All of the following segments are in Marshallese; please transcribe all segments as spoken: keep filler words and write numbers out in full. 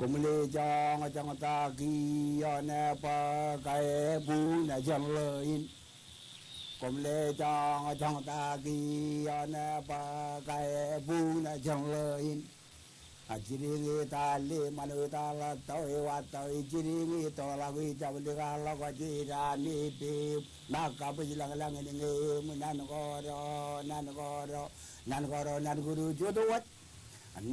Koṃle joñjoñ ta kiiō ṇe bwe kaebuñ jān ḷō in. Koṃle joñjoñ ta kiiō ṇe bwe kaebuñ jān ḷō in. A jidiñ i tali ṃanwe tala tau i wa tau i jidiñ i toḷak i jablik a ḷọk a jidami piip. Ṃōk kabwij lañlañ in ñe im nan koro nan koro nan koro nan koro jotwōj.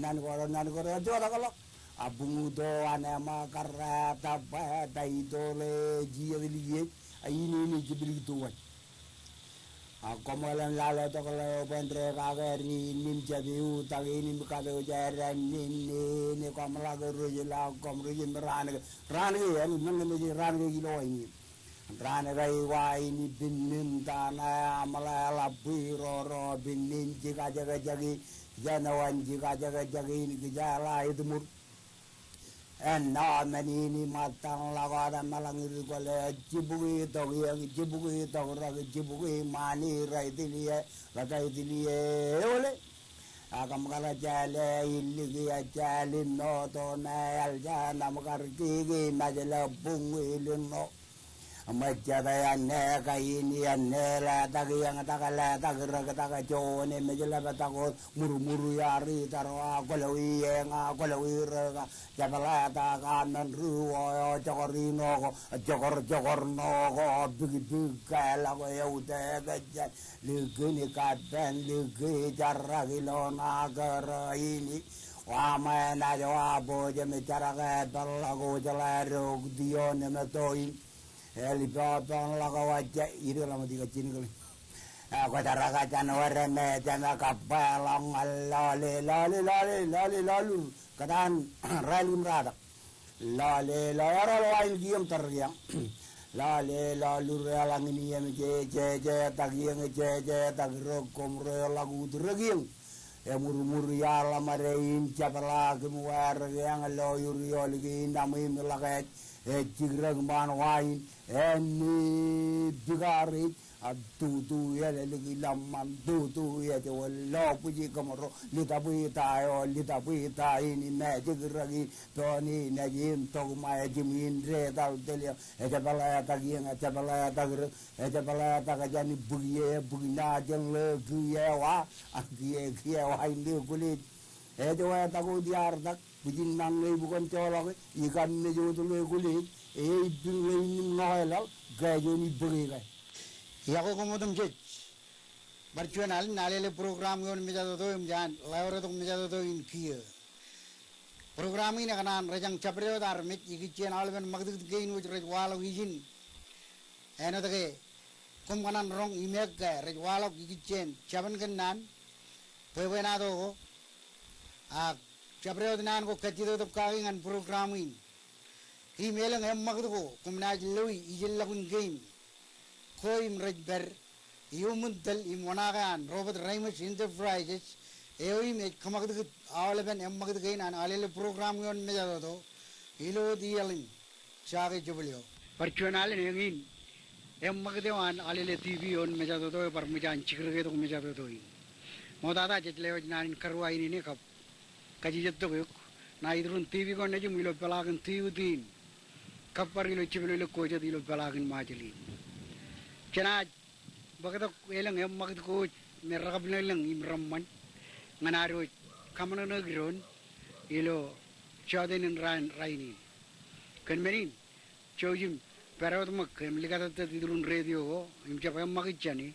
Nan koro nan koro jotak ḷọk. A buñuto an ema karrata bwe ta itoḷe jijet liej a inini jiblik tuwōj. A koṃeḷeḷe lale tokḷe open re kake ri nim japiu taki nim kato jaren nin nin koṃ ḷak rujla koṃ ruj im raan ke raan ke en meñe meje raan ke ilo wain in. Raan ke iwa in ipinnin tana aṃ ḷe ḷapwi roro pinnin jikajekjeki jān wan jikajekjeki in kijeḷā itmur. Ennọ men in iṃōttan ḷọk wōt emeḷañ ri kole jibukwi tok iōñ jibukwi tok rōk jibukwi ṃani rej tilie rej tilie eole. Ak kōṃ kar jāle iliki ejāl inno to me eḷ jān aṃ kar kiki mejle buñ iliṇo. Ṃōjjate āne kain āne letak iōñ tak letak rōk tak joone mejle petak wōt murmur iar itar wa kolowi eñ a kolowi rōk a jepḷetak a men ri wō eo jokor ino ko jokor jokor ṇo ko bikbik ke ḷọk eutiej ejān. Liki ni kapen liki jarak ilo ṇa kōrā in. Wa ṃōj naaj wa bōjōm jarak e peḷḷọk wōj ḷe rok tion im toin. Eḷ ippān ḷọk wōj ireḷọk ṃōk ikajjien kōl. Kwōjarrak jān wōr me jema kabba ḷọk ñan lale lale lale lale lalur kōtaan rael im ratak. Lale lale ro lo ain kiiō im tar kiiō. Lale lalur eḷaññe im jeje jetak iōñ jeje tak rōk koṃ ro eḷak ut rōk iōñ. Emurmur iaḷ ḷōṃade in jepḷaak im wārik eañ lo ur iolik in aṃ im ḷak ej ej jikrōk ṃaan wa in. Āne bikar ej a tutu elōlik ilọmṃan tutu ej wōn lo bwiji kōṃro litapwi ta eo litapwi ta in im ejik rōk in peoni nejin tokma ejim in detal telio ejepḷetak iōñ ejepḷetak rōk ejepḷetak jān bwiki e bwiki na jān ḷō kiiō wa a kiiō kiiō wa in ḷe kwōlej. Ej wātak wōt iar tak bwijin ṇañ ṇe ibukon joḷọk e ikam mej wōt ḷe kwōlej e ippin ḷe in im ṇoke laḷ ke juon ibōke ke. Iọkwe koṃ otemjej. Bar juon alen alele program ioon mejatoto im jān ḷaoretok mejatoto in kiiō. Program in ekōṇaan rejañ jabdewōt armej ikijjien aolepen ṃakūtkūt kein wōj rej waḷọk ijin. Āinwōt ke koṃ kōṇaan roñ im ek ke rej waḷọk ikijjien jabōn kōnnaan bwebwenato ko. Ak jabdewōt naan ko kajjitōk kaki ñan program in. Im elōñ eṃṃakūt ko koṃ naaj loe ijellọkun kein ko im rej pād iuṃwin tōl im oṇaake an Robert Reimers Enterprises eo im ej kōṃakūtkūt aolepen eṃṃakūt kein an alele program ioon mejatoto ilo wōt iaḷ in. Jake jebōl eo. Bar juon alen eñin eṃṃakūt eo an alele TV ioon mejatoto eo bar ṃōj an jikrōketok mejatoto in. Ṃoktata jej lewōj naan in karuwainene kab kajijettok eok ṇa iturin TV ko nejūṃ ilo peḷaakin tiuti in kab bar ilo jepelolek ko jet ilo peḷaakin Ṃajeḷ in. Jenaaj bōktok elōñ eṃṃakūt ko wōj me rekabnōñlōñ im reṃṃan ñan ad wōj kaṃōṇōṇōik doon ilo jọteen in raan rainin. Kōn men in jouj im pād wōt ṃōk im likatōttōt iturin radio ko im jab eṃṃakūt jāne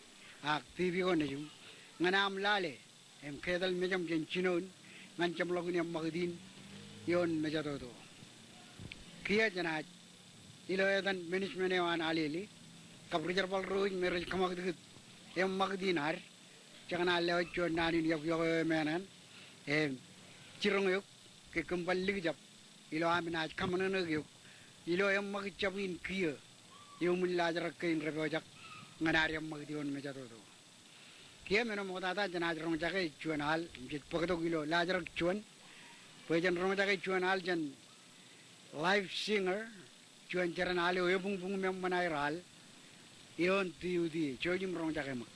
ak TV ko nejūṃ ñan aṃ lale im ketal mejaṃ jān jinoin ñan jeṃḷọkin eṃṃakūt in ioon mejatoto. Kiiō jenaaj ilo etan management eo an alele kab ri jerbal ro wōj me rej kōṃakūtkūt eṃṃakūt in ad. Jekōṇaan lewōj juon naan in iọkiọkwe eo emānaan im jiroñ eok ke kōm bar likjab ilo am naaj kaṃōṇōṇōik eok ilo eṃṃakūt jab in kiiō iuṃwin laajrak kein repojak ñan ad eṃṃakūt ioon mejatoto. Kiiō men eo ṃoktata jenaaj roñjake juon al im jej bōktok ilo laajrak juon bwe jen roñjake juon al jān live singer juon jeran al eo ebuñbuñ im eṃṃan aer al ioon tiuti e. Jouj im roñjake ṃōk.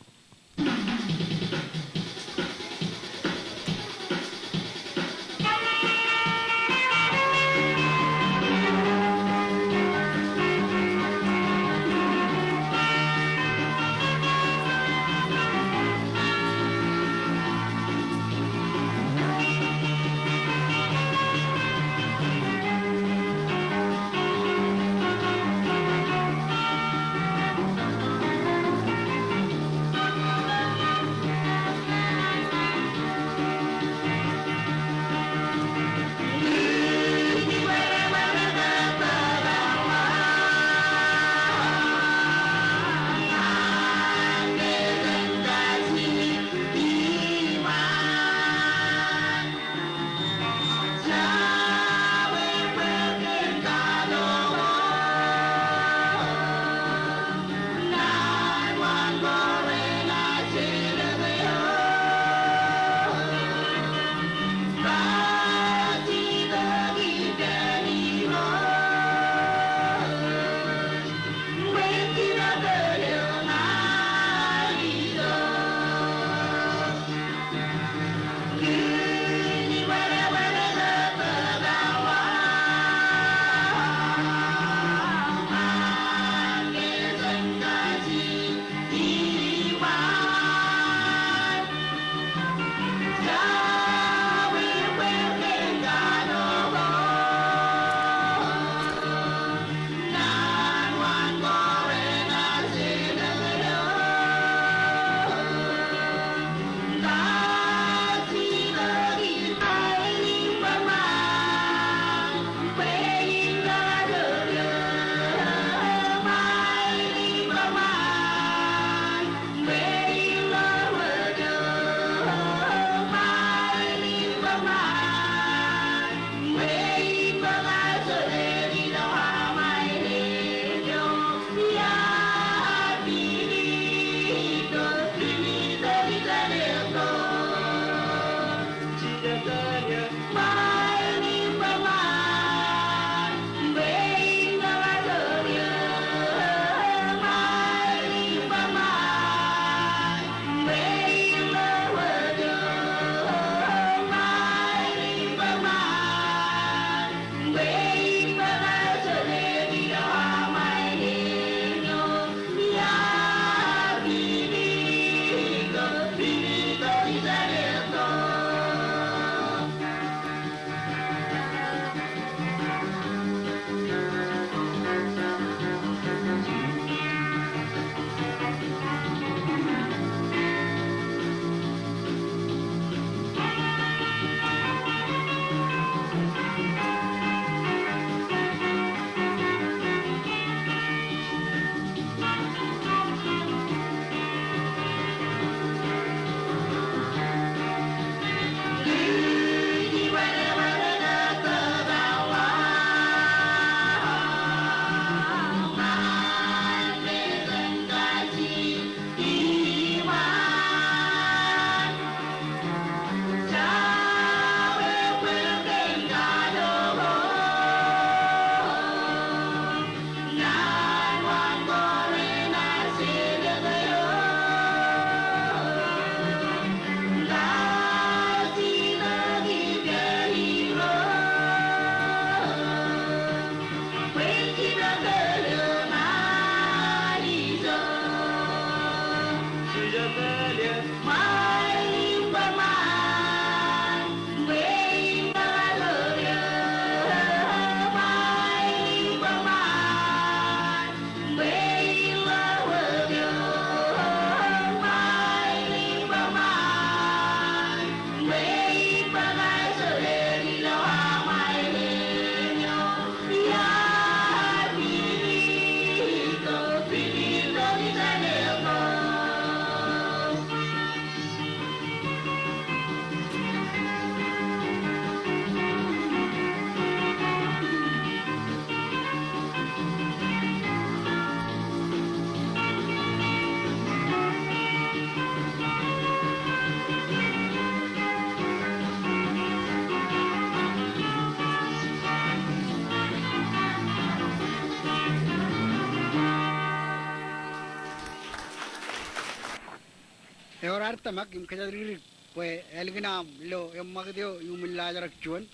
Ewōr ad tōmak im kōjatdikdik bwe ālikin aṃ lo eṃṃakūt eo iuṃwin laajrak juon,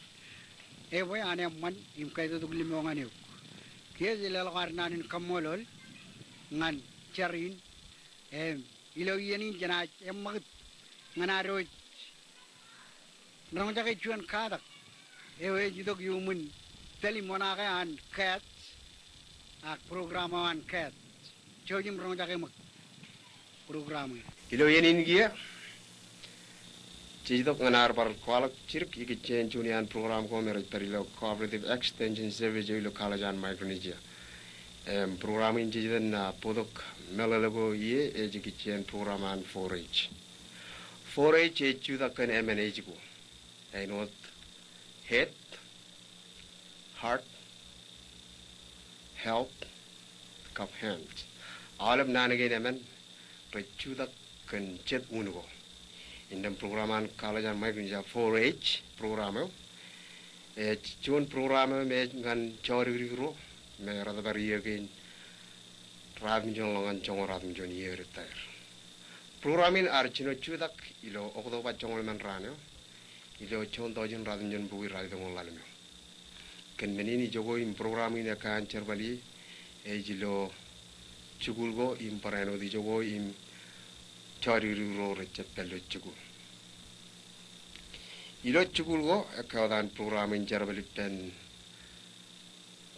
ebwe an eṃṃan im kaitoktok limeo ñan eok. Kiiō jej leḷọk ad naan in kaṃṃoolol ñan jar in, im ilo iien in jenaaj eṃṃakūt ñan ad wōj roñjake juon katak eo ej itok iuṃwin tōl im oṇaake an Kats, ak program eo an Kats. Jouj im roñjake ṃōk program in. Ilo iien in kiiō, jej itok ñan ad bar kwaḷọk jidik ikijjien juon iaan program ko me rej pād ilo Cooperative Extension Service eo ilo College an Micronesia. Im program in jej itōn, ah, bōktok meḷeḷe ko ie ej ikijjien program an four H. Four H ej jutak kōn emān ej ko. Āinwōt head, heart, health, kab hand. Aolep naan kein emān rej jutak kōn jet un ko. Innām program an College an Micronesia four H program eo ej juon program eo me ej ñan jọdikdik ro me retōbar iiō kein ratimjuon ḷọk ñan joñoul ratimjuon iiō rej etaer. Program in ear jino jutak ilo Oktoba joñoul emān raan eo ilo juon tọujin ratimjuon bukwi ralitōñoul ḷalem eo. Kōn men in ijoko im program in ekkā an jerbal ie ej ilo jikuul ko im barāinwōt ijoko im jọdikdik ro rej jab pād ilo jikuul. Ilo jikuul ko ekkā wōt an program in jerbal ippān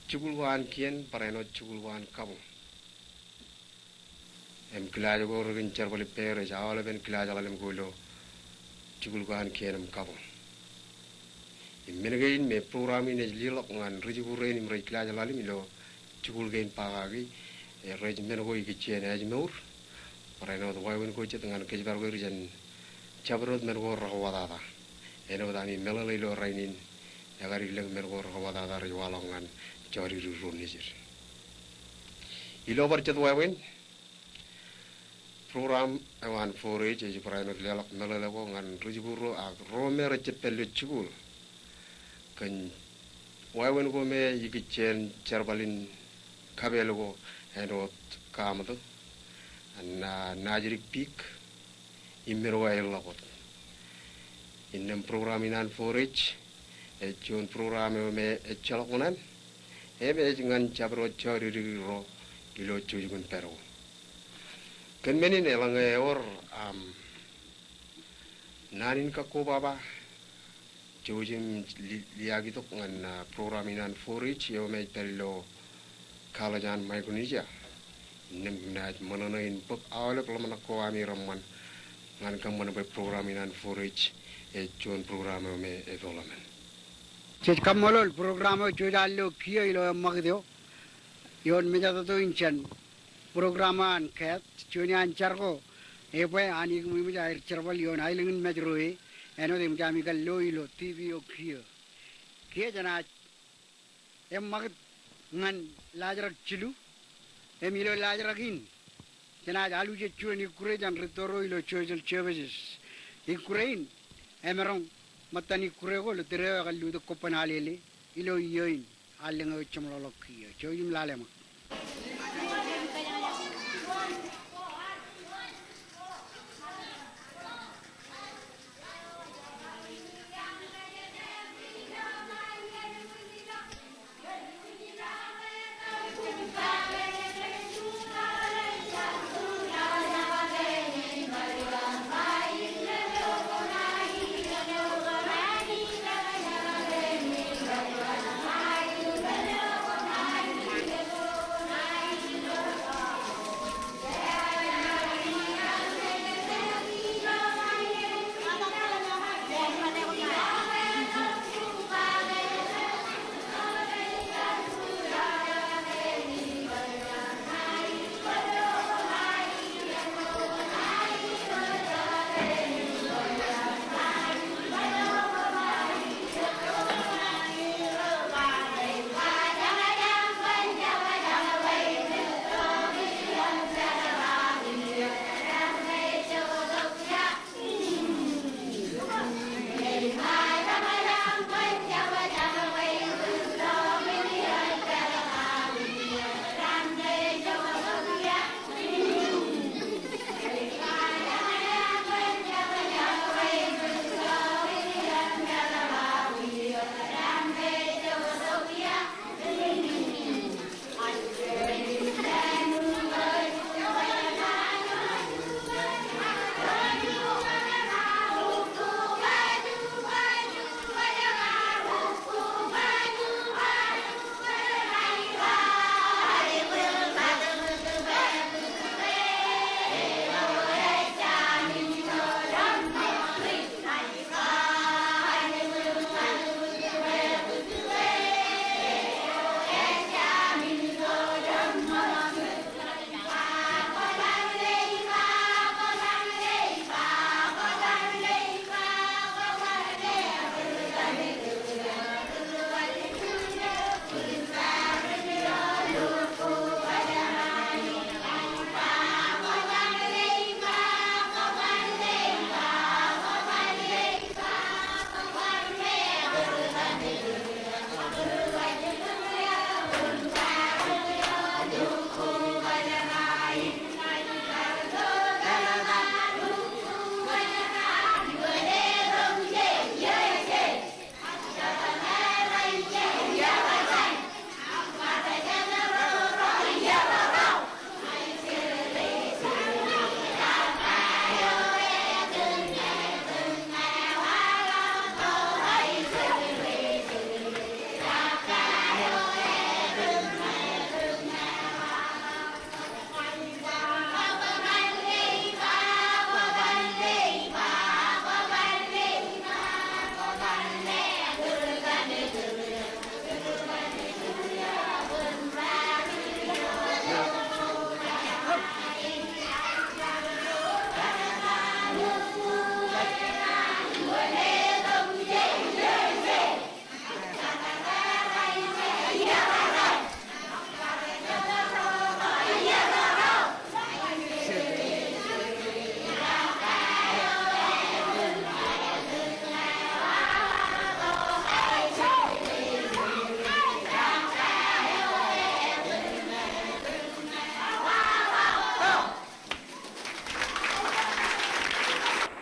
jikuul ko an kien barāinwōt jikuul ko an kabuñ. Im kilaaj ko rein jerbal ippāer ej aolepen kilaaj ḷalem ko ilo jikuul ko an kien im kabuñ. Im men kein me program in ej leḷọk ñan rijikuul rein im rej kilaaj ḷalem ilo jikuul kein bakaki, e, rej men ko ikijjien ājmour, barāinwōt wāween ko jet ñan kōjparok er jān jabdewōt men ko rekauwōtata. Āinwōt ami meḷeḷe ilo rainin, ekar ilōñ men ko rekauwōtata rej waḷọk ñan jọdikdik ro nejid. Ilo bar jet wāween, program eo an four H ej barāinwōt leḷọk meḷeḷe ko ñan rijikuul ro ak ro me rej jab pād ilo jikuul kōn wāween ko me ikijjien jerbal in kapeel ko āinwōt kaṃto, na, naajdik piik, im men ko eḷḷọk wōt. Innām program in an four H ej juon program eo me ejjeḷọk uṇān, im ej ñan jabdewōt jọdikdik ro ilo jukjuk in pād ko. Kōn men in eḷaññe ewōr, am, naan in kakkobaba, jouj im li-, liaak itok ñan, ah, program in an four H eo me ej pād ilo College an Micronesia. Innām kōm naaj ṃōṇōṇō in bōk aolep ḷōmṇak ko ami reṃṃan ñan kōṃṃan bwe program in an four H ej juon program eo me epeḷḷọk men. Jej kaṃṃoolol program eo juon ilo kiiō ilo eṃṃakūt eo ioon mejatoto in jān program eo an Kats, juon iaan jar ko ebwe an ikōṃij aer jerbal ioon aelōñ in Mājro e, āinwōt eṃōj ami kar lo ilo TV eo kiiō. Kiiō jenaaj eṃṃakūt ñan laajrak jilu, im ilo laajrak in jenaaj alwōj juon ikkure jān rūtto ro ilo social services. Ikkure in emaroñ ṃōttan ikkure ko ilo tōre eo ekar lutōk kobban alele ilo iiō in allōñ eo ej jeṃḷọkḷọk kiiō. Jouj im lale ṃōk.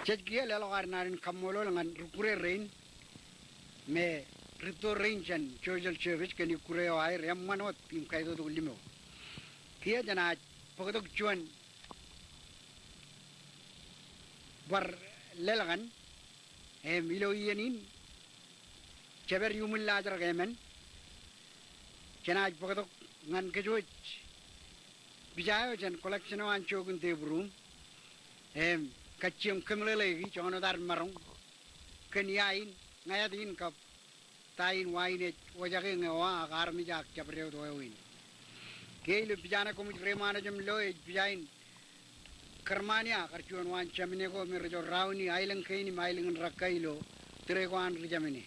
Jej kiiō leḷọk ad naan in kaṃṃoolol ñan ri-ikkure rein me rūtto rein jān social service kōn ikkure eo aer eṃṃan wōt im kaitoktok limo. Kiiō jenaaj bōktok juon bar lelkan, im ilo iien in jepād iuṃwin laajrak emān, jenaaj bōktok ñan kōj wōj pija eo jān collection eo an Jokin Tepruum, im kajjioñ kōmeḷeḷeiki joñan wōt ad maroñ kōn ia in, ñāāt in kab ta in wa in ej wōjake ñe wa ak armej ak jabdewōt wāween. Kiiō ilo pija ṇe koṃij reiṃaanḷọk im lo ej pija in Germania kar juon waan jāmine ko me rej rauni aelōñ kein im aelōñ in rakka ilo tōre ko an ri-jāmine.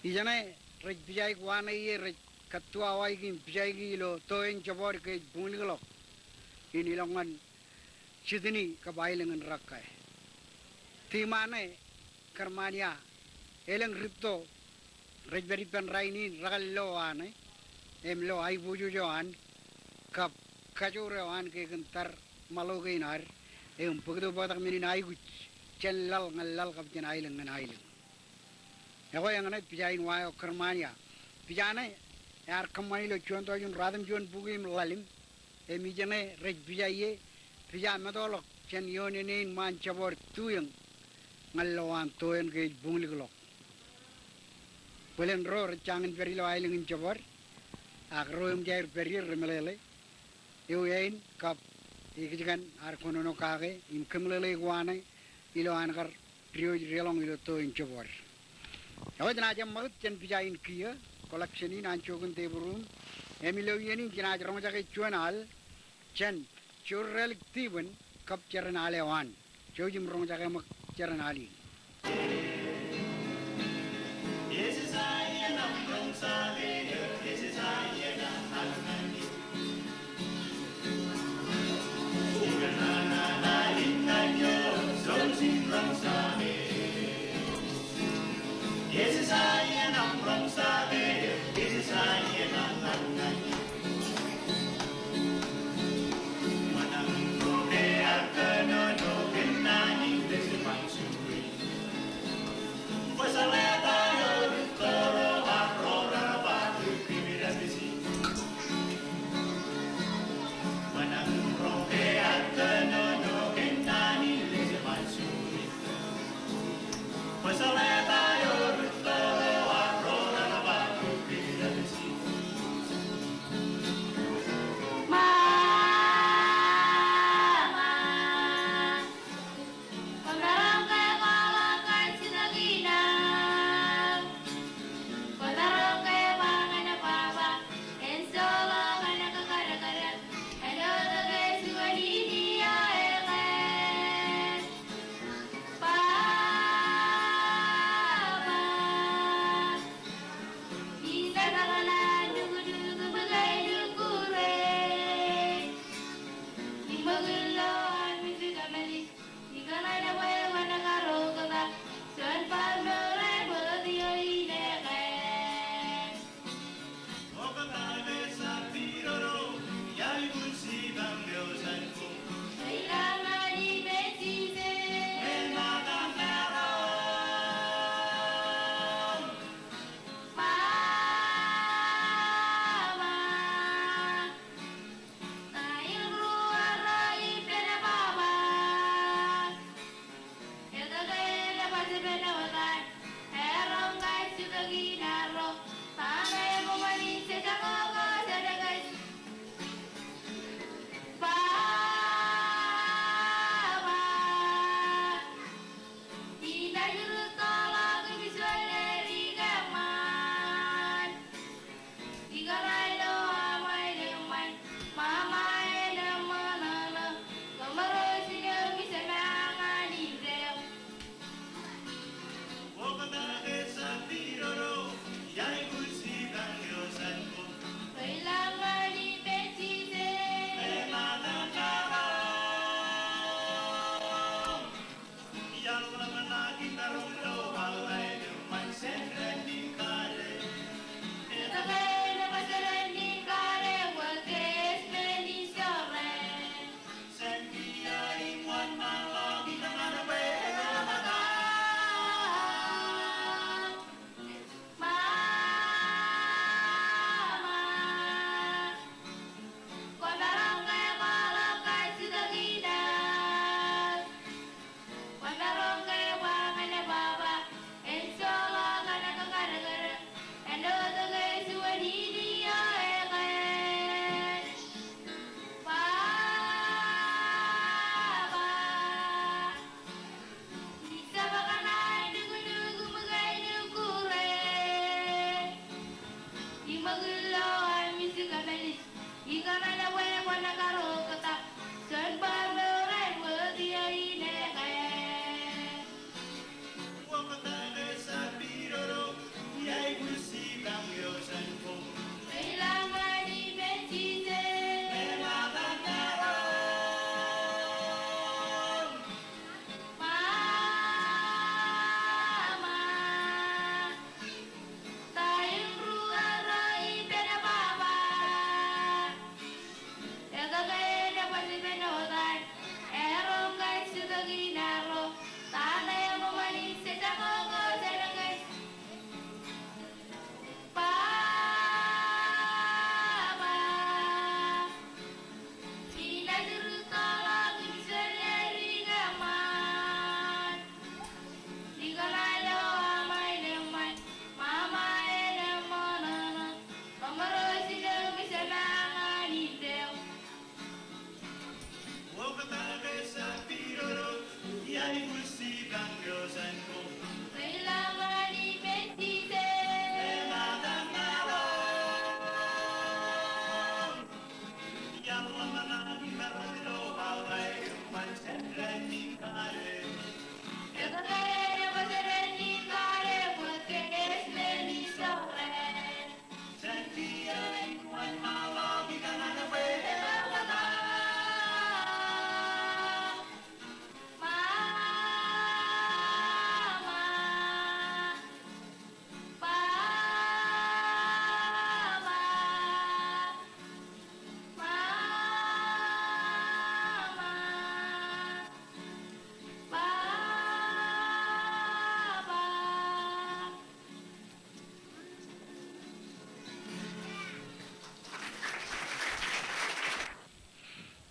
Ijeṇe rej pijaik wa ṇe ie rej kōttuwawaiki im pijaiki ilo to eṇ jebọọd ke ej buñlikḷọk in ilọk ñan Sydney kab aelōñ in rakka. Tiṃa ṇe Germania, elōñ rūtto rej pād ippān rainin rekar lo wa ṇe im lo aiboojoj eo an kab kajoor eo an ke kōn tar ṃaḷo kein ad im bōktok bōktak men in aikuj jān laḷ ñan laḷ kab jān aelōñ ñan aelōñ. Ekwe eñṇe pija in wa eo Germania. Pija ṇe ear kōṃṃan ilo juon tọujin ruatimjuon bukwi im ḷalem. Im ijeṇe rej pija ie, pija metoḷọk jān ioon āne in ṃaan jebọọd tu eṇ ñan lo waan to eṇ ke ej buñlikḷọk. Bōlen ro rej jañin pād ilo aelōñ in jebọọd, ak ro eṃōj aer pād ie remeḷeḷe. Ewi āin kab ikijkan ad kōnono kake im kōmeḷeḷeik wa ṇe ilo an kar diwōj deḷọñ ilo to eṇ jebọọd. Ekwe jenaaj eṃṃakūt jān pija in kiiō, collection in an Jokin Tepruum, im ilo iien in jenaaj roñjake juon al jān Jorrālik Dibōn kab jeran al eo an. Jouj im roñjake ṃōk jeran al in.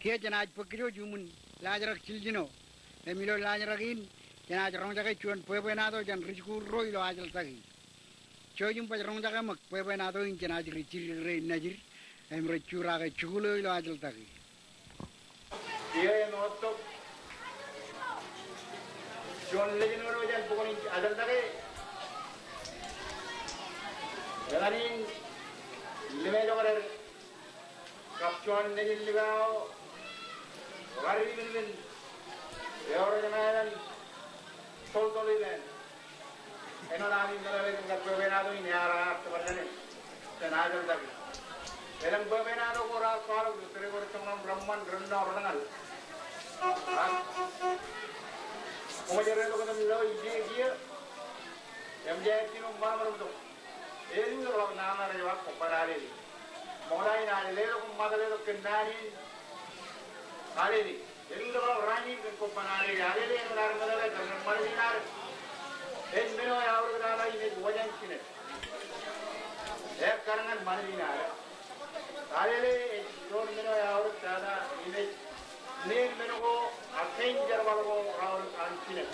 Kiiō jenaaj bōk kōj iuṃwin laajrak jiljino. Im ilo laajrak in, jenaaj roñjake juon bwebwenato jān ri-jikuuḷ ro ilo Ajeḷ Taki. Jouj im baj roñjake ṃōk bwebwenato in jenaaj ri jidik rein nejid, im rej jurake jikuuḷ eo ilo Ajeḷ Taki. Kiiō eṃōttok juon lejin eo jān bukwōn in Ajeḷ Taki. Etan in Limejokded kab juon nejin Likao, Rikidipinpin, eo rej ṃōṇōṇō Toltolipen. Āinwōt ami meḷeḷe kōn bwebwenato in ear ar tōpar jāne, jān Ajeḷ Taki. Elōñ bwebwenato ko raar kwaḷọk ilo tōre ko rej joñan reṃṃan, rennọ, reñal. Ak koṃ jeḷā tok kōn loi ijekiiō. Im jej jino ṃadṃōdṃ tok. Eḷuḷọk nana rej ba kobban alele. Ṃokta in alele tok, ṃōttan tok kōn naan in. Alele. Eḷuḷọk rainin kōn kobban alele. Alele āinwōt ad meḷeḷe kōn ṃanit in ad. Ej men eo eaorōk tata im ej wōj an jined. Ekkar ñan ṃanit in ad. Alele ej juon men eo eaorōk tata im ej neen men ko ak kein jerbal ko raorōk an jined.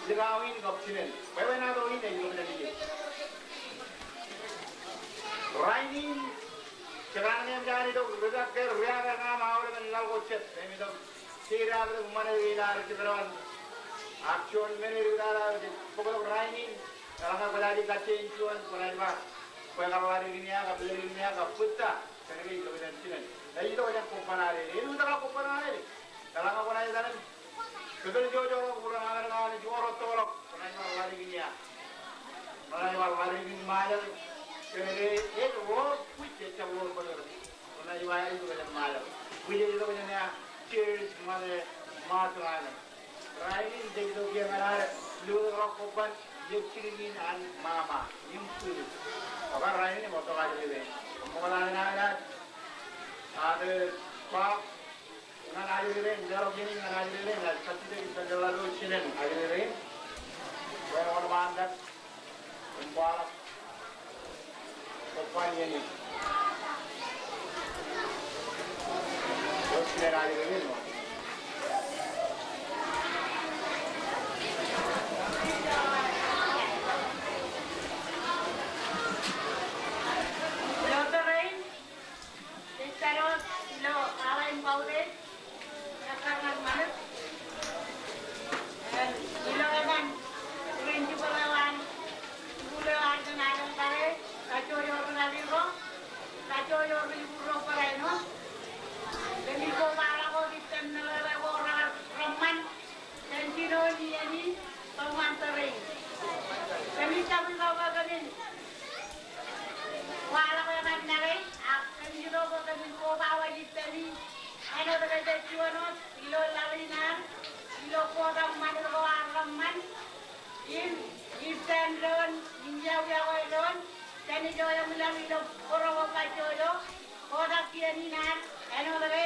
Likao in kab jined. Bwebwenato in ej ḷōmṇak ije. Rainin, jekdọọn ñe eṃōj an itok ri-taktō, ri-taktō ñan aolepen laḷ ko jet, im itok, jej aō ṃanit in ad jepḷaak. Ak juon men eo edik tata eo jej bōktok rainin, eḷaññe kwōnaaj kajjien juon, kwōnaaj ba, bwe kar ḷaddik in ia, kab ḷaddik in ia, kab bōktok, kōnke ej itok jān jined. Ej itok jān kobban alele. Eḷuuḷ tok kobban alele. Eḷaññe kwōnaaj etal im kōtōl jojoḷọk, uḷan amen ko an ej wōr ettoḷọk, kwōnaaj ba ḷaddik in ia. Kwōnaaj ba ḷaddik in Ṃajeḷ. Kōnke ej ḷoor bwij, ejjab ḷoor bōtōr. Kwōnaaj ba ej itok jān Ṃajeḷ. Bwij ej itok jān ia, Jersey ṃōttan, ṃōttan. Rainin jej itok kiiō ñan ad lutōkḷọk kobban iiōk jidik in an ṃaṃa im bwilit. Ak rainin eṃōttok ajri rein. Ṃokta in ad, ad, ad, ba, ñan ajri rein, leḷọk iien in ñan ajri rein, ak kajjitōk ippān jeḷā ilo jinen ajri rein. Bwe kwōn ṃaantak im kwaḷọk kobban iien in. Ilo jinen ajri rein ṃōk. Ilo tōre in, jej pād wōt ilo awa in kautiej, ekkar ñan ṃanit. Im ilo etan principal eo an jikuuḷ eo an jān Ajeḷ Take, kajjojo ri-kaki ro, kajjojo ri-jikuuḷ ro bōrae ṇe. Kōmij kobaḷọk wōt ippān meḷeḷe ko raar reṃṃan jān jinoin iien in, tōṃaan tōre in. Kōmij kab itok bwe kōmin kwaḷọk etan make, ak kōmij itok bwe kōmin koba waj ippān e. Āinwōt ke jej juon wōt ilo laḷ in ad, ilo bōktok ṃanit ko ad reṃṃan, im ippān doon, im iọkiọkwe doon, jān ijo eṃwilaḷ ilo bōro ko kajjojo, bōktok iien in ad, āinwōt ke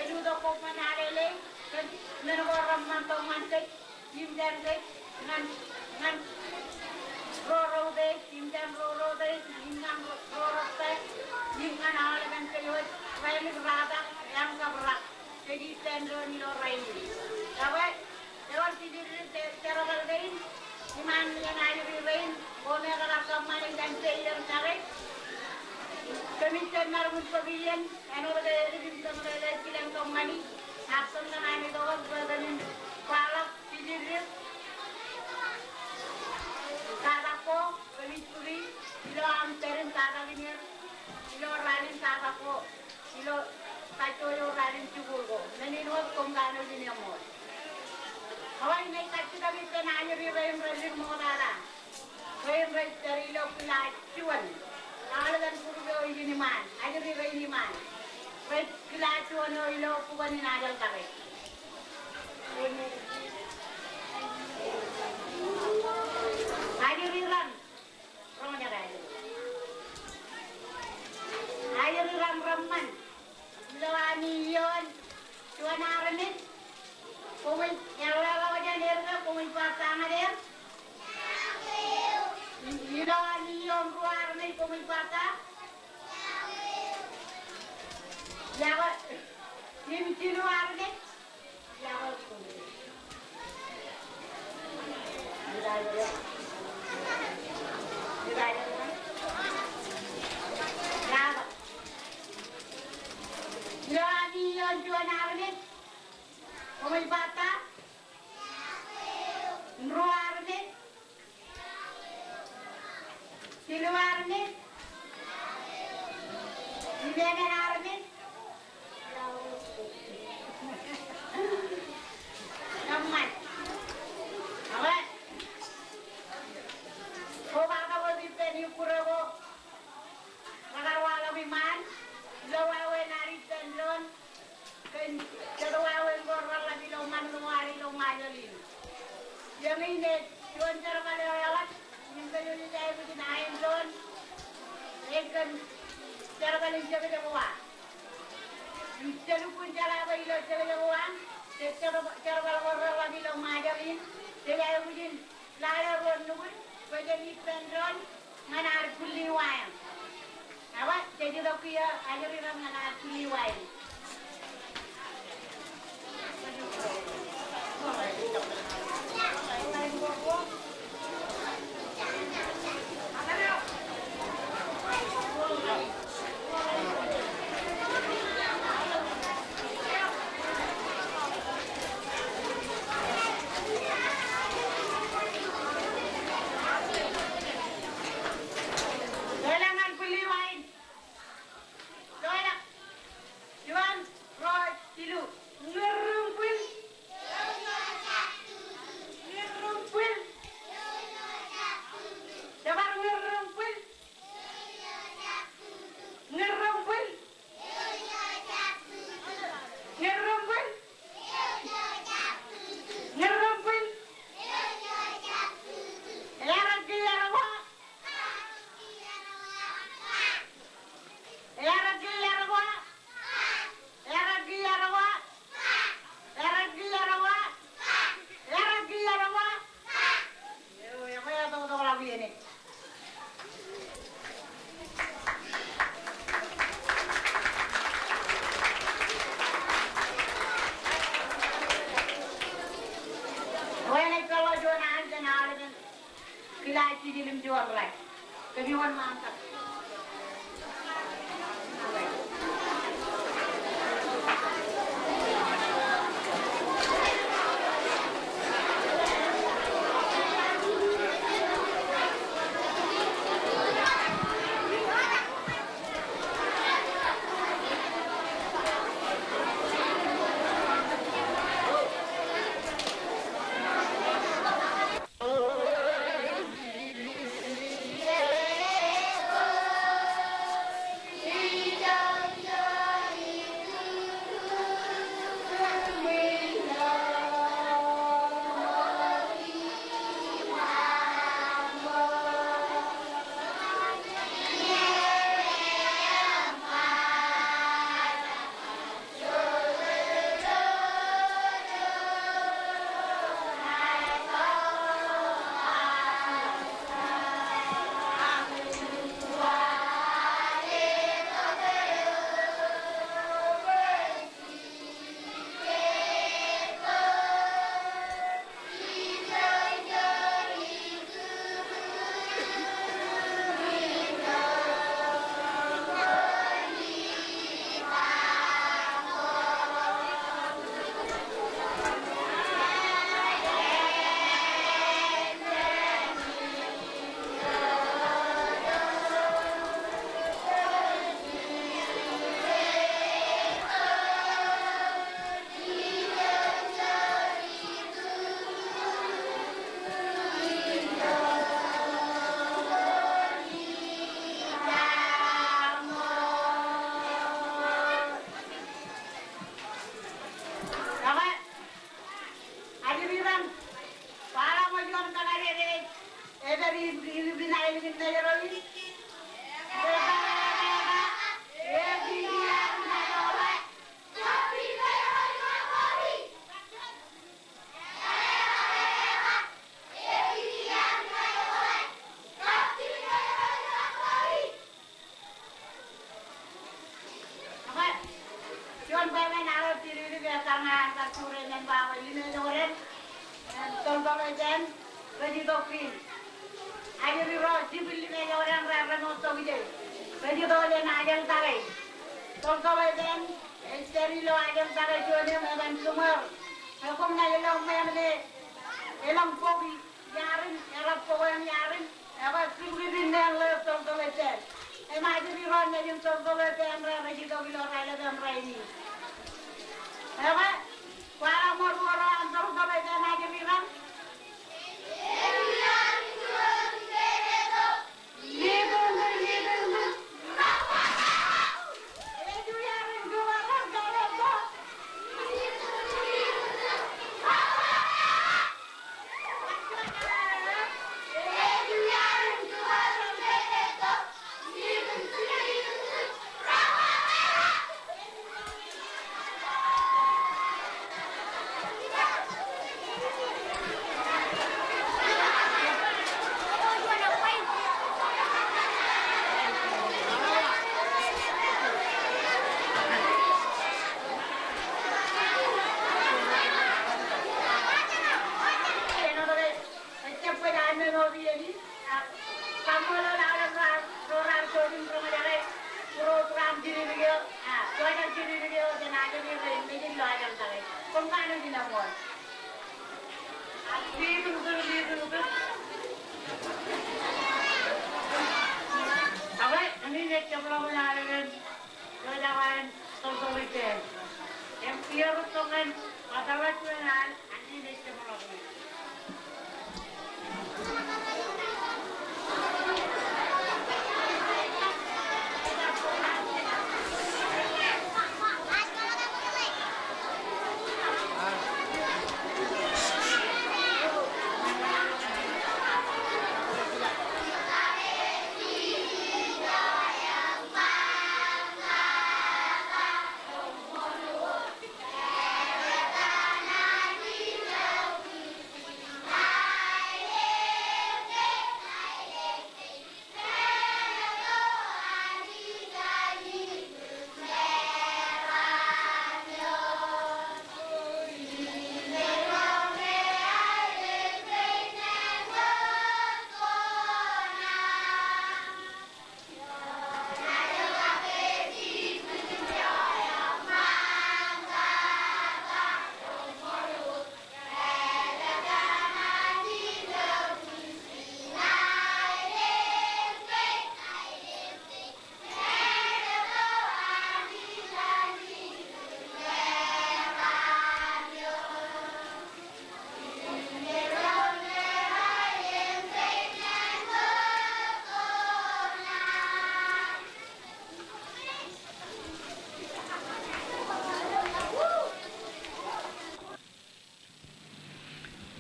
eḷuuḷ tok kobban alele, kōn men ko reṃṃan tōṃaan kōj, im jān kōj, ñan, ñan ro ro rej, im jān ro ro rej, im ñan ro ro rej, im ñan aolepen kōj wōj, rej lik ratak, eañ kab rak, kōj ippān doon ilo rainin. Ekwe, ewōr jidikdik jerbal kein, iṃaan iien ajri rein, koṃ ekar kōṃṃane jān peier make. Kōmij jab maroñ in bōk iien, āinwōt ke edik im kōmeḷeḷe ej kilen kōṃṃani, ak kōn kōṇaan itok wōt bwe kōmin kwaḷọk jidikdik tata ko, kōmij bōki ilo aṃ pād im tata in er, ilo raan in tata ko. Ilo kajjojo raan in jikuuḷ ko, men in wōt koṃ kanooj in eṃool. Kōn ij naaj kajjitōk ippān ajri rein rej lik ṃoktata. Rein rej pād ilo kilaaj juon. Aolepen group eo ijin iṃaan, ajri rein iṃaan. Rej kilaaj juon eo ilo bukwōn in Ajeḷ Take. Ajri raṇ. Roñjake ajri. Ajri raṇ reṃṃan. Ilo ami ioon juon armej, koṃij eḷḷāḷọk jān er ke koṃij ba ta ñan er. Ilo ami ioon ruo armej, koṃij ba ta. Iọkwe. Jilu armej. Ilo ami ioon juon armej. Koṃij bata. Ruo armej. Jilu armej. Emān armej. Eṃṃan. Awa. Koba tok wōt ippān ikkure ko. Rekar waḷọk iṃaan ilo wāween ad ippān doon. Kōn jet wāween ko reḷap ilo ṃanit ko ad ilo Ṃajeḷ in. Eñin ej juon jerbal eo eḷap im kōj ej aikuj in aendoon. Ej kōn jerbal in jekjek wa. Im jelukkuun jeḷā bwe ilo jekjek wa, jej jer-, jerbal ko reḷap ilo Ṃajeḷ in, jej aikuj in lale ruo nukun bwe jen ippān doon ñan ad kulli wa eṇ. Awa, jej itok kiiō ajri raṇ ñan ad kulli wa eṇ. Juon, ruo, jilu. Ñerrumpil. Ñerrumpil. Jebar ñerrumpil. Ñerrumpil. Ñerrumpil. Ñerrumpil. Eaar kiiō ear wa. Eaar kiiō ear wa. Eaar kiiō ear wa. Eaar kiiō ear wa. Eaar kiiō ear wa. Eo, eo, eo, tok, tok, ḷak iien e. Wāween ej peḷḷọk juon an jān aolepen kilaaj jiljilōk im juon ḷaaj. Kōmij wōnṃaantak. Ajri raṇ, waḷọk ṃōj juon kakōḷḷe ej pād ipin aelōñ in Mājro in. Juon bwe men aō tilili Tōltōl epen rej itok kein. Ajri ro jibwillimej eo an raar ṃōk tokjān. Rej itok jān Ajeḷ Take. Tōltōl epen ej pād ilo Ajeḷ Take juon im etan jiṃor. Ekwe, ṃōj ḷọk ṃōj ṃōj elōñ bok iarin, erab bok eṇ iarin. Ekwe, jibukwi in ṇe ḷeo tōltōl epen. Im ajri ro nejin tōltōl epen rej itok ilo raelep in rainin. Ekwe, kwaḷọk ṃōk ro an tōltōl epen ajri ro. Ejjab bwe jen men eo iien in, ak kaṃṃoolol aolep ro raar, ro raar jota im roñjake, ro raar jidikdik eo, a, jota jidikdik eo jān ajri rein mejān ilo Ajeḷ Take. Koṃ kanooj in eṃṃool. Ak likiṃ tok, likiṃ tok. Ak āindein ejjab ḷọk in al epen, eo ej awa in tōltōl epen. Im iiō tok ñan ṃōttan juon al.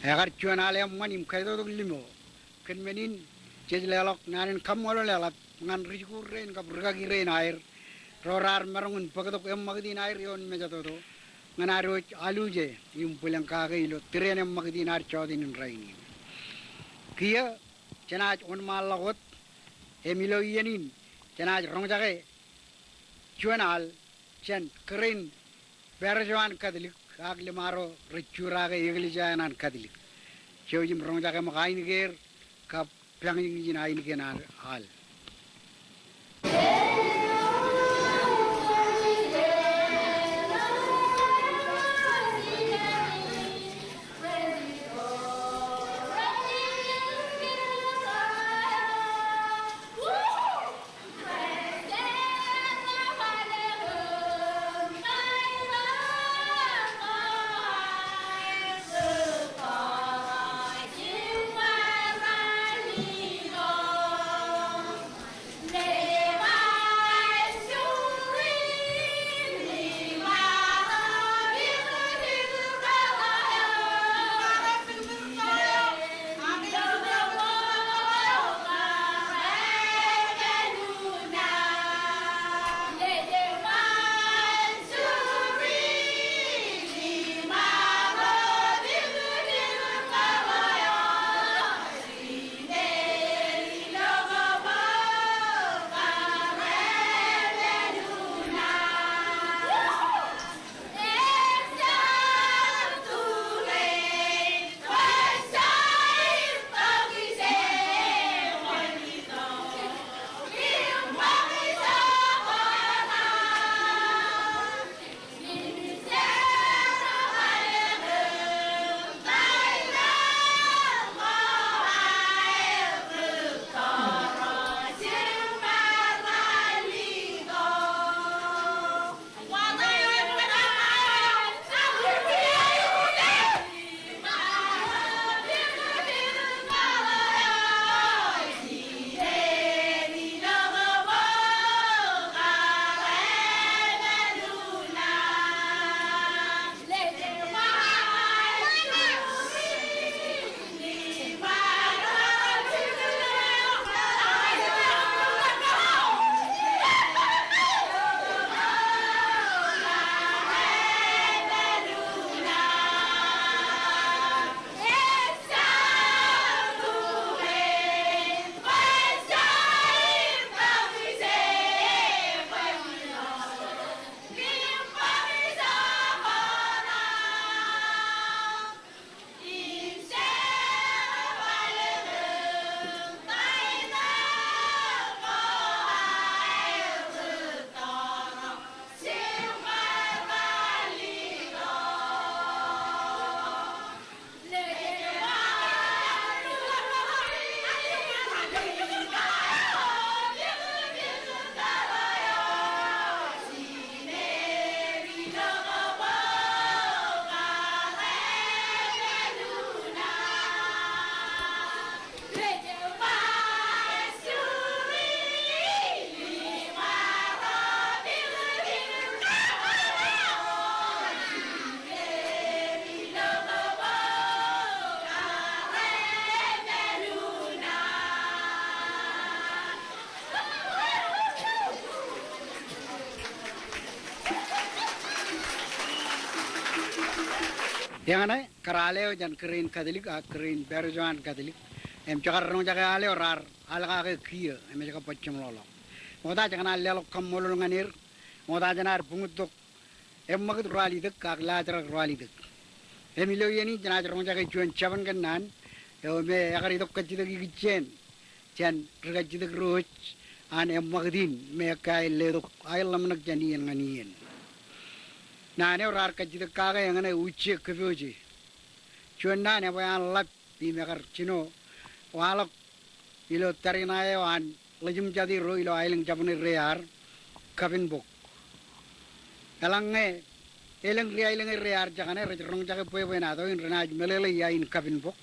Ekar juon al eṃṃan im kaitotok limo. Kōn men in jej leḷọk naan in kaṃṃoolol eḷap ñan ri-jikuuḷ rein kab rikaki rein aer ro raar maroñ in bōktok eṃṃakūt in aer eoon mejatoto ñan ad wōj aluje im bwilōñ kake ilo tūriaṃ eṃṃakūt in ad jota in rainin. Kiiō jenaaj wōnṃaanḷọk wōt im ilo iien in jenaaj roñjake juon al jān kōrā in parish eo an Katolik ak liṃaro rej juraake eklejia eṇ an Katolik. Jouj im roñjake ṃōk ainikien kab pañjinjin ainikien al. Eñṇe kar al eo jān kōrā in Katolik ak kōrā in parish eo an Katolik im jekar roñjake al eo raar al kake kiiō im ej kab baj jeṃḷọkḷọk. Ṃokta jekōṇaan leḷọk kaṃṃoolol ñan er. Ṃokta jenaaj buñut tok eṃṃakūt ro al itok ak laajrak ro al itok. Im ilo iien in jenaaj roñjake juon jabōn kōnnaan eo me ekar itok kajjitōk ikijjeen jān ri kajjitōk ro ej an eṃṃakūt in me ekkā ej letok aer ḷōmṇak jān iien ñan iien. Naan eo raar kajjitōk kake eñṇe Ujje Kōpooje. Juon naan ebwe an ḷap im ekar jino waḷọk ilo tariṇae eo an ḷōjimjatiro ilo aelōñ jabōn eo reiar Kapinbok. Eḷaññe elōñ ri aelōñ eo reiar jekane rej roñjake bwebwenato in renaaj meḷeḷe ia in Kapinbok.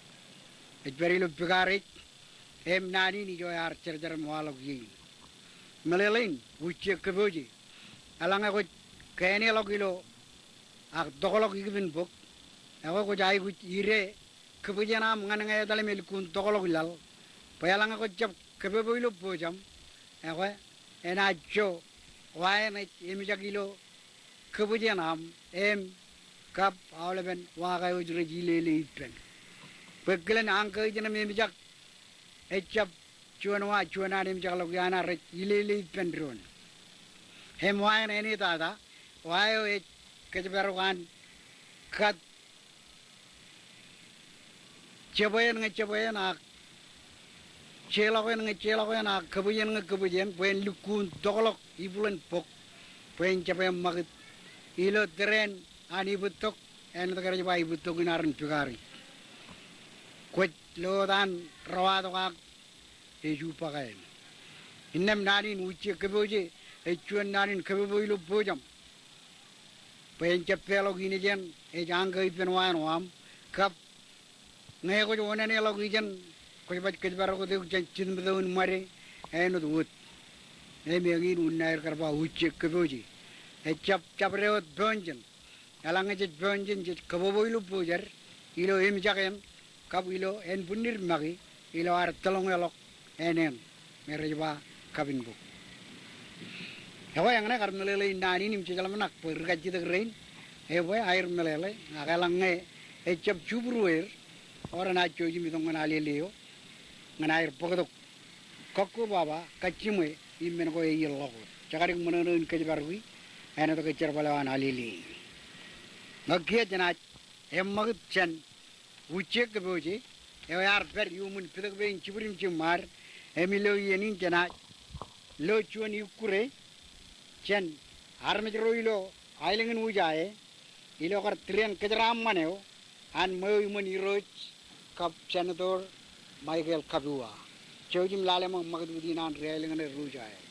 Ej pād ilo Pukaarej im naan in ijo ear jerjer im waḷọk ie in. Meḷeḷein Ujje Kōpooje. Eḷaññe kwōj kōneḷọk ilo ak tokḷọk ikipinbok, ekwe kwōj aikuj ide kōbwijin aṃ ñan ñe etal im elukkuun tokḷọk laḷ. Bwe eḷaññe kwōj jab kōpopo ilo pojam, ekwe enaaj jo wa eṇ ej emjak ilo kōbwijin aṃ im kab aolepen wa ko ej rej ilele ippān. Bwe kilen ankōjin im emjak ejjab juon wa juon an emjakḷọk iaan rej ilele ippān doon. Im wa eṇ āne tata, wa eo ej kōjparok an kat jebween ñe jebween ak jeḷọkeen ñe jeḷọkeen ak kōbwijin ñe kōbwijin bwe en lukkuun tokḷọk ibwilen bok bwe en jab eṃṃakūt ilo tōre in an ibūttok āinwōt ke rej ba ibūttok in arin Pukaarej. Kwōj lo wōt an rọwatok ak ej ubbaka eṇ. Innām naan in Ujje Kōpooje ej juon naan in kōpopo ilo pojam. Bwe en jab peḷọk inejān ej ankō ippān wa eṇ oam kab ñe kwōj oneneḷọk ijin kwōj baj kōjparok wōt eok jān jitmeto in ṃade āinwōt wōt. Im eñin unin aer kar ba Ujje Kōpooje. Ejjab jabdewōt pojin. Eḷaññe jej pojin jej kōpopo ilo pojad ilo emjak eṇ kab ilo ānbwinnid make ilo ad tōḷñeḷọk āne eṇ me rej ba Kapinbok. Ekwe eñṇe kar meḷeḷein naan in im jejeḷā ṃōṇōṇō bwe ri kajjitōk rein ebwe aer meḷeḷe ak eḷaññe ejjab jubruer eo renaaj jouj im itok ñan alele eo ñan aer bōktok kọkkobaba kajjiṃwe im men ko ej ḷọk wōt. Jekadik ṃōṇōṇō in kōjparoki āinwōt ke jerbal eo an alele in. Ñe kiiō jenaaj eṃṃakūt jān Ujje Kōpooje eo ear pād iuṃwin pitōk pein jibwid im jiṃṃaad. Im ilo iien in jenaaj lo juon ikkure jān armej ro ilo aelōñ in Ujae ilo kar tūrian kōjeraaṃṃan eo an ṃweo iṃōn Irooj kab Senator Michael Kabua. Jouj im lale ṃōk ṃakūt wūtin an ri aelōñ ṇe ri Ujae.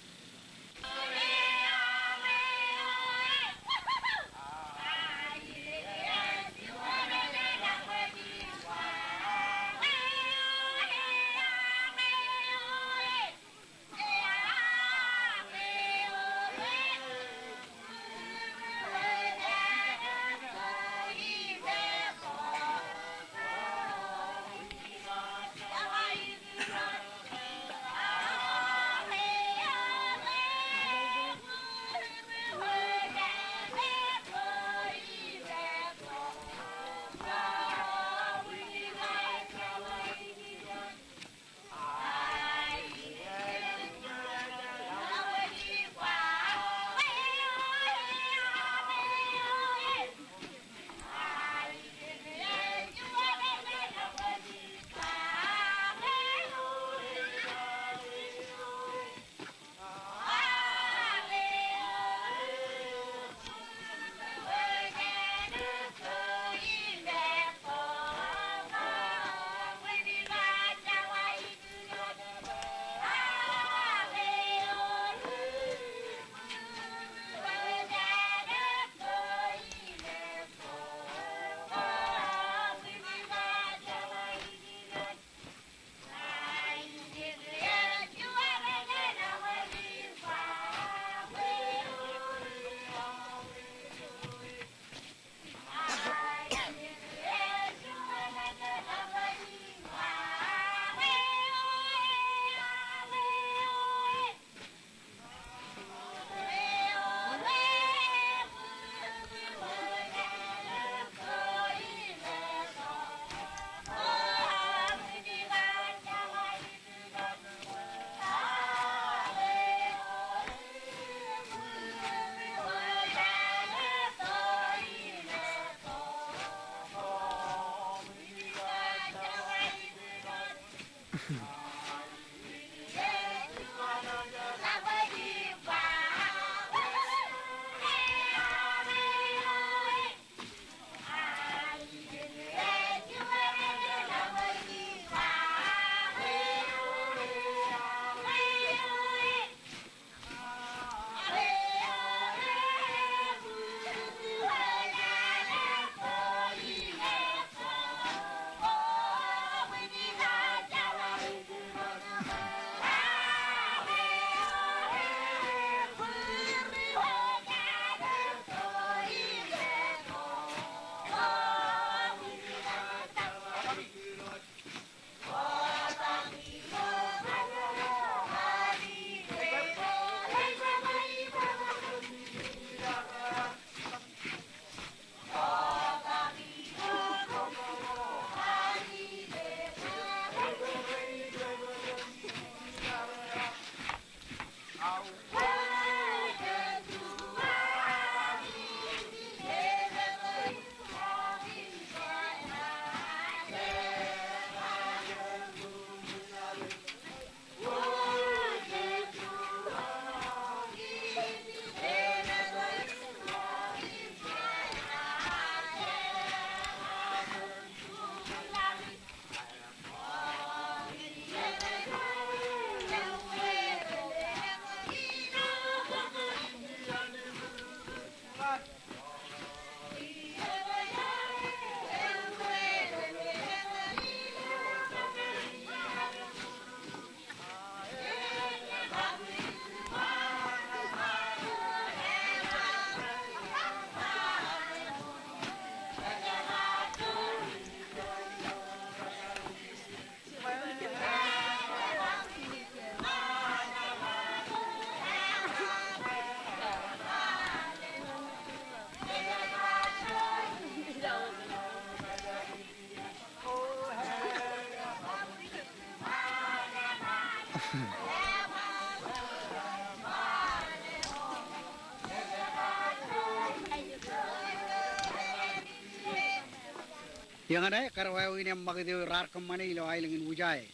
Eñṇe kar wāween eṃṃakūt eo raar kōṃṃane ilo aelōñ in Wūjae.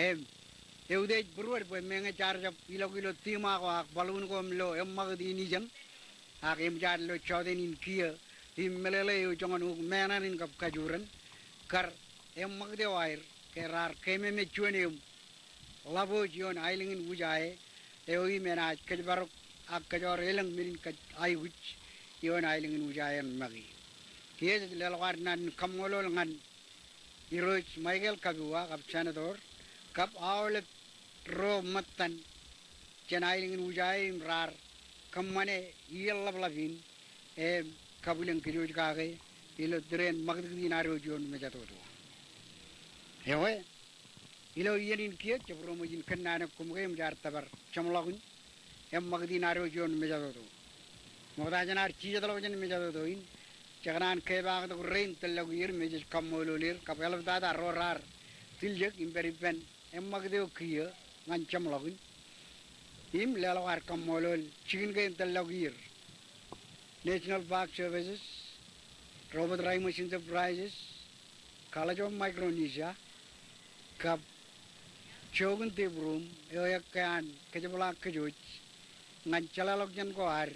Im eutiej būruod bwe meñe jaar jab ilọk ilo tiṃa ko ak balloon ko im lo eṃṃakūt in ijeṇ, ak eṃōj ad lo jọteen in kiiō im meḷeḷe eo joñan ukmeanan in kab kajoor in, kar eṃṃakūt eo aer ke raar keememej juon eoon ḷapḷọk ioon aelōñ in Wūjae eo im enaaj kōjparok ak kōjọr elōñ men in kōj aikuj ioon aelōñ in Wūjae en make. Kiiō jej leḷọk ad naan in kaṃṃoolol ñan Irooj Michael Kabua kab Senator kab aolep ro ṃōttan jān aelōñ in Wūjae im raar kōṃṃane iien ḷapḷap in im kabwilōñ kōj kake ilo tūrin ṃakūtkūt in ad ioon mejatoto. Ewe, ilo iien in kiiō jab ro ṃōj in kōnnaan eok koṃ ke eṃōj ad tōpar jeṃḷọkin eṃṃakūt in ad ioon mejatoto. Ṃokta jān ad jijetḷọk jān mejatoto in, jekōṇaan kepaaktok rein tōllọk er me jej kaṃṃoolol er kab eḷaptata ro raar tiljek im pād ippān eṃṃakūt eo kiiō ñan jeṃḷọkin im leḷọk ad kaṃṃoolol jikin kein tōllọk er, National Park Services, Robert Raymond Enterprises, College of Micronesia, kab Jochen Debrum eo ekkā an kōjepḷaak kōj ñan jeḷāḷọkjeṇ ko ad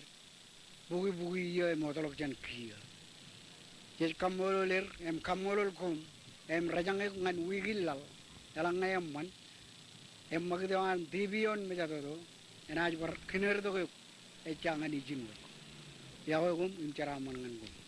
bukwi bukwi iiō im wōtlọk jān kiiō. Jej kaṃṃoolol er im kaṃṃoolol koṃ im rōjañ eok ñan wiik in laḷ eḷaññe eṃṃan, eṃṃakūt eo an TV ioon mejatoto enaaj bar kinōrtok eok ejja ñan ijin wōt. Iọkwe koṃ im jeraaṃṃan ñan koṃ.